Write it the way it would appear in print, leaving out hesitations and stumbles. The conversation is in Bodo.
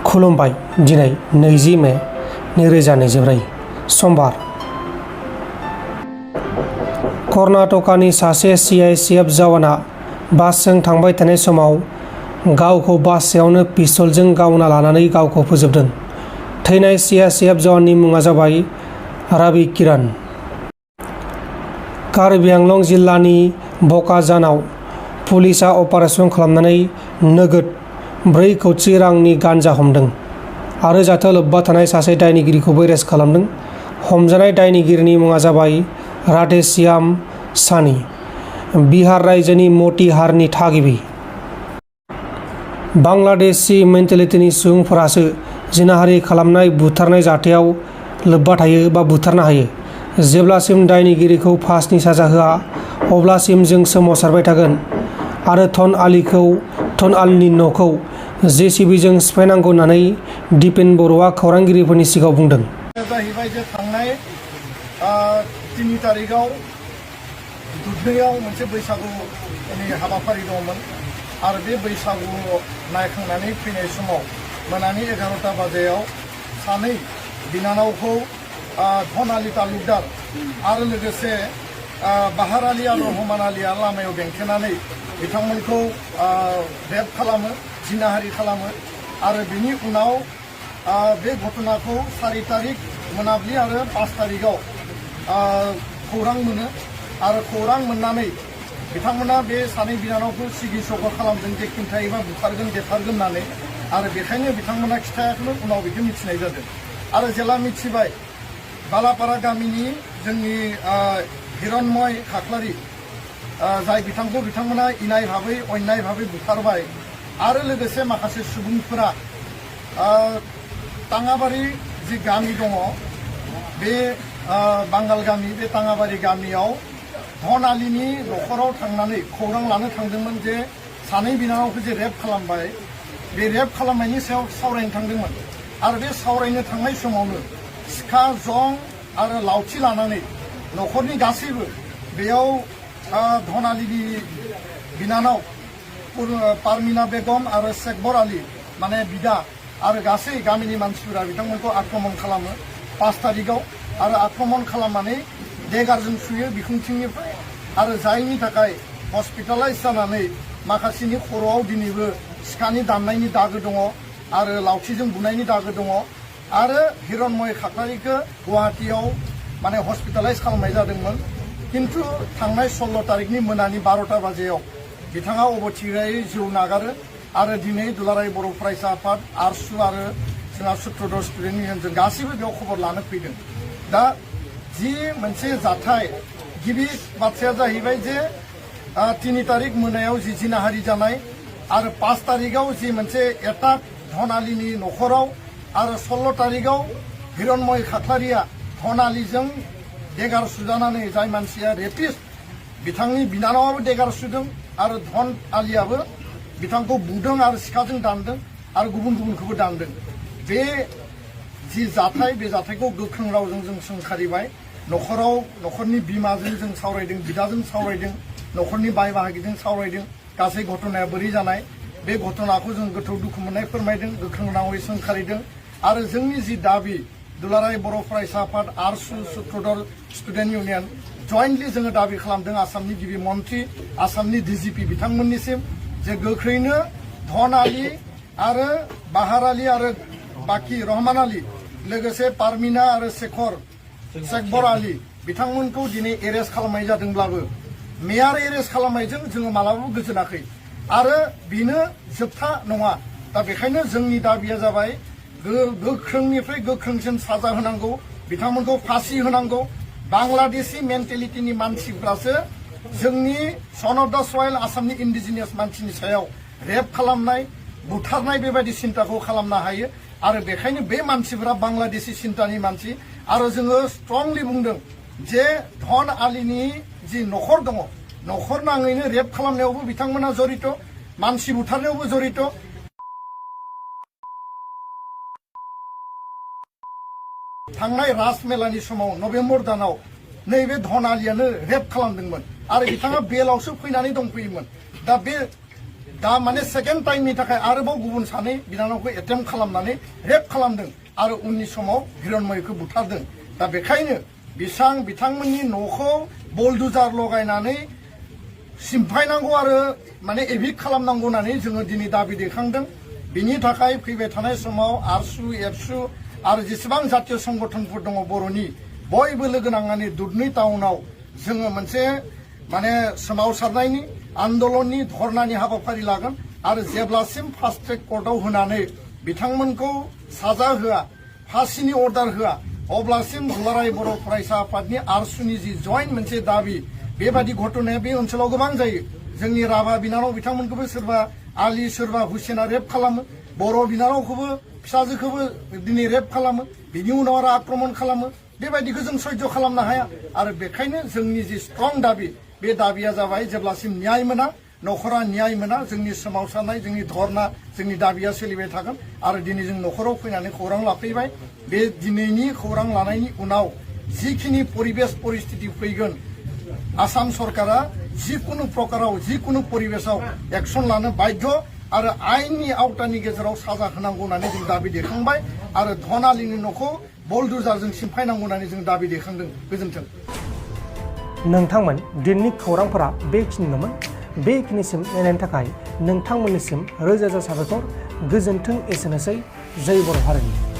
खुलुमबाय दिनै 20 मे 2024 समबार कर्नाटकानि सासे CICF जवाना बासजों थांबाय थानाय समाव गावखौ बास सायावनो पिस्तलजों गावना लानानै गावखौ फोजोबदों। थैनाय CICF जवाननि मुङा जाबाय राबि किरण। कार्बि आंलं जिल्लानि बकाजानाव पुलिसआ अपारेसन खालामनानै नोगोद 4 कौटि रांनि गान्जा हमदों आरो जाथायाव लोब्बा थानाय सासे दायनिगिरिखौबो एरेस्ट खालामदों। हमजानाय दायनिगिरिनि मुङा जाबाय राधेश्याम सानी, बिहार रायजोनि मोतिहारनि थागिबि। बांलादेशी मेन्टेलिटिनि सुबुंफोरासो जिनाहारि खालामनाय बुथारनाय जाथायाव लोब्बा थायो बा बुथारनो हायो। जेब्लासिम दायनिगिरिखौ फासनि साजा होआ अब्लासिम जों सोमावसारबाय थागोन आरो धन आलीनि न'खौ JCBजों सिफायनांगौ होननानै दिपेन बर'आ खौरांगिरिफोरनि सिगाङाव बुंदों। जाहैबाय जे थांनाय 3 तारिखआव दुधनैयाव मोनसे बैसागुनि हाबाफारि दंमोन आरो बे बैसागु नायखांनानै फैनाय समाव मोनानि 11ता बाजियाव सानै बिनानावखौ धन आली तालुकदार आरो लोगोसे बाहार आली आरो रहमान आलीया लामायाव बेंथेनानै बिथांमोनखौ रेप खालामो, जिनाहारि खालामो आरो बिनि उनाव बे घटनाखौ 4 तारिख मोनाबिलि आरो 5 तारिखआव खौरां मोनो आरो खौरां मोननानै बिथांमोना बे सानै बिनानावखौ सिगि सग' खालामदों जे खिन्थायोबा बुथारगोन देथारगोन होननानै आरो बेखायनो बिथांमोना खिथायाखैमोन, उनाव बेखौ मिथिनाय जादों आरो जेला मिथिबाय बालापारा गामिनि जोंनि हिरण्मय खाख्लारि जाय बिथांमोना इनाय भाबै अन्याय भाबै बुथारबाय आरो लोगोसे माखासे सुबुंफोरा ताङाबारि जि गामि दङ बे बांगाल गामि, बे ताङाबारि गामियाव धन आलीनि न'खराव थांनानै खौरां लानो थांदोंमोन जे सानै बिनानावखौ जे रेप खालामबाय, बे रेप खालामनायनि सायाव सावरायनो थांदोंमोन आरो बे सावरायनो थांनाय समावनो सिखा जं आरो लावथि लानानै न'खरनि गासैबो बेयाव धन आलीनि बिनानाव पारमिना बेगम आरो शेखबर आली माने बिदा आरो गासै गामिनि मानसिफोरा बिथांमोनखौ आक्रमण खालामो 5 तारिखआव आरो आक्रमण खालामनानै देगारजों सुयो बिखुंथिंनिफ्राय आरो जायनि थाखाय हस्पिटालाइज जानानै माखासेनि खर'आव दिनैबो सिखानि दाननायनि दागो दङ आरो लावथिजों बुनायनि दागो दङ आरो हिरण्मय खाख्लारिखौ गुवाहाटीयाव माने हस्पिटालाइज खालामनाय जादोंमोन। किन्तु थांनाय 16 तारिखनि मोनानि 12ता बाजियाव बिथाङा अबथिरायै जिउ नागारो आरो दिनै दुलाराय बर' फरायसा आफाद आरसु आरो जोंहा सुत्रधर स्टुडेन्ट इउनियनजों गासैबो बेयाव खबर लानो फैदों। दा जि मोनसे जाथाय गिबि बाथ्राया जाहैबाय जे 3 तारिख मोनायाव जि जिनाहारि जानाय आरो 5 तारिखआव जि मोनसे एटाक धन आलीनि न'खराव आरो 16 तारिखआव हिरण्मय खाख्लारिया धन आलीजों देगार सुजानानै जाय मानसिया रेपिस्ट बिथांनि बिनानावाबो देगार सुदों आरो धन आलीयाबो बिथांखौ बुदों आरो सिखाजों दानदों आरो गुबुनखौबो दानदों। बे जि जाथाय बे जाथायखौ गोख्रों रावजों जों सोंखारिबाय। न'खरनि बिमाजों जों सावरायदों, बिदाजों सावरायदों, न'खरनि बाय बाहागिजों सावरायदों। गासै घटनाया बोरै जानाय बे घटनाखौ जों गोथौ दुखु मोननाय फोरमायदों, गोख्रों रावै सोंखारिदों आरो जोंनि जि दाबि दुलाराय बर' फरायसा आफाद आरसु सुत्रधर स्टुडेन्ट इउनियन जयेन्टलि जोङो दाबि खालामदों आसामनि गिबि मन्त्रि, आसामनि DGP बिथांमोननिसिम जे गोख्रैनो धन आली आरो बाहार आली आरो बाकी रहमान आली लोगोसे पारमिना आरो शेखबर आली बिथांमोनखौ दिनै एरेस्ट खालामनाय जादोंब्लाबो मेयार एरेस्ट खालामनायजों जोङो मालाबाबो गोजोनाखै आरो बेनो जोबथा नङा। दा बेखायनो जोंनि दाबिया जाबाय गोख्रोंनिफ्राय गोख्रोंसिन साजा होनांगौ, बिथांमोनखौ फासि होनांगौ। बांलादेशी मेन्टेलिटिनि मानसिफ्रासो जोंनि सन अफ दा सयल आसामनि इन्डिजिनियास मानसिनि सायाव रेप खालामनाय, बुथारनाय बेबायदि सिन्ताखौ खालामनो हायो आरो बेखायनो बे मानसिफोरा बांलादेशी सिन्तानि मानसि आरो जोङो स्ट्रंलि बुंदों जे धन आलीनि जि न'खर दङ न'खर नाङैनो रेप खालामनायावबो बिथांमोना जरित, मानसि बुथारनायावबो जरित। थांनाय राजमेलानि समाव नभेम्बर दानाव नैबे धन आलीयानो रेप खालामदोंमोन आरो बिथाङा बेलावसो फैनानै दंफैयोमोन। दा बे दा माने सेकेन्ड टाइमनि थाखाय आरोबाव गुबुन सानै बिनानावखौ एटेम्प्ट खालामनानै रेप खालामदों आरो उननि समाव हिरनमयखौ बुथारदों। दा बेखायनो बिथांमोननि न'खौ बुलडुजार लगायनानै सिमफायनांगौ आरो माने एभिक्ट खालामनांगौ होननानै जोङो दिनै दाबि दैखांदों। बिनि थाखाय फैबाय थानाय समाव आरसु एबसु आरो जेसेबां जातीय संगठनफोर दङ बर'नि बयबो लोगो नांनानै दुधनै टाउनाव जोङो मोनसे माने सोमावसारनायनि आन्दलननि धरनानि हाबाफारि लागोन आरो जेब्लासिम फास्ट ट्रेक कर्टआव होनानै बिथांमोनखौ साजा होआ फासिनि अर्डार होआ अब्लासिम दुलाराय बर' फरायसा आफादनि आरसुनि जि जयेन्ट मोनसे दाबि बेबादि घटनाया बे ओनसोलाव गोबां जायो। जोंनि राभा बिनानाव बिथांमोनखौबो सोरबा आलि सोरबा हुसेना रेप खालामो, बर' बिनानावखौबो फिसाजोखौबो दिनै रेप खालामो, बिनि उनाव आरो आक्रमण खालामो। बेबायदिखौ जों सह्य खालामनो हाया आरो बेखायनो जोंनि जि स्ट्रं दाबि बे दाबिया जाबाय जेब्लासिम न्याय मोना न'खरा न्याय मोना जोंनि सोमावसारनाय जोंनि धरना जोंनि दाबिया सोलिबाय थागोन। आरो दिनै जों न'खराव फैनानै खौरां लाफैबाय बे दिनैनि खौरां लानायनि उनाव जिखिनि परिबेस परिस्थिति फैगोन आसाम सरकारा जिकुनु प्रकाराव जिकुनु परिबेसाव एक्सन लानो बाध्य आरो आयेननि आवतानि गेजेराव साजा होनांगौ होननानै जों दाबि दैखांबाय आरो धनालिनि न'खौ बुलडुजारजों सिमफायनांगौ होननानै जों दाबि दैखांदों। गोजोन्थों। नोंथांमोन दिनैनि खौरांफोरा बेखिनिल'मोन। बेखिनिसिम नायनायनि थाखाय नोंथांमोननिसिम रोजा रोजा साबायखर। गोजोन्थों। एसेनोसै। जय बर' हारिनि।